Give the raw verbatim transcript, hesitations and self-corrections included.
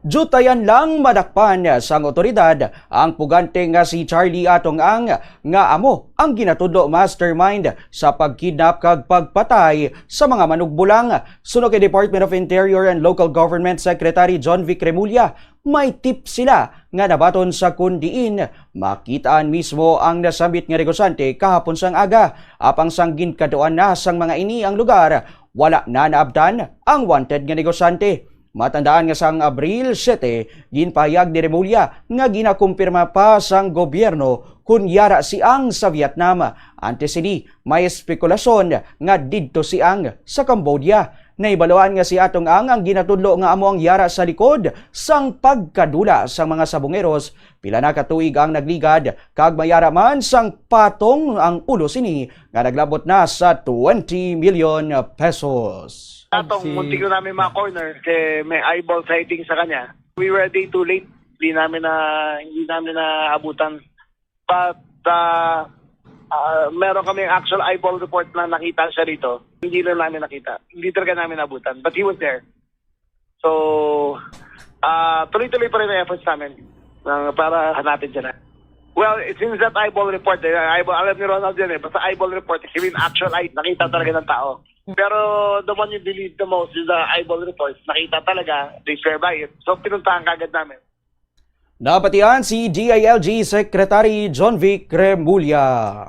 Diyutayan lang madakpan sang otoridad ang pugante nga si Charlie Atong Ang, nga amo ang ginatudlo mastermind sa pagkidnap kag pagpatay sa mga manugbulang. Suno kay Department of Interior and Local Government Secretary John Vic Remulla, may tip sila nga nabaton sa kun diin makitaan mismo ang nasambit nga negosyante kahapon sang aga. Apang sang ginkaduan na sang mga ini ang lugar, wala na naabtan ang wanted nga negosyante. Matandaan nga sang Abril siyete, ginpahayag ni Remulla nga ginakumpirma pa sang gobyerno kun yara si Ang sa Vietnam. Antes sini, may espekulasyon nga didto si Ang sa Cambodia. Nahibaluan nga si Atong Ang ang ginatudlo nga amo ang yara sa likod sang pagkadula sang mga sabongeros. Pila na ka tuig ang nagligad, kag may yara man sang patong ang ulo sini nga naglabot na sa twenty million pesos. Atong, si muntik na namin mga corner kasi may eyeball sighting sa kanya. We were a day too late. Hindi namin na, hindi namin naabutan. But uh, uh, meron kami actual eyeball report na nakita siya dito. Hindi lang namin nakita. Hindi talaga namin naabutan. But he was there. So, uh, tuloy-tuloy pa rin ang efforts namin ng, para hanapin siya na. Well, it seems that eyeball report, eh, eyeball, alam ni Ronald yan eh, basta eyeball report, I mean actual eye, nakita talaga ng tao. Pero the one you believe the most is the eyeball report. Nakita talaga, they swear by it. So, pinuntahan kagad namin. Napatian si D I L G Secretary John Vic Remulla.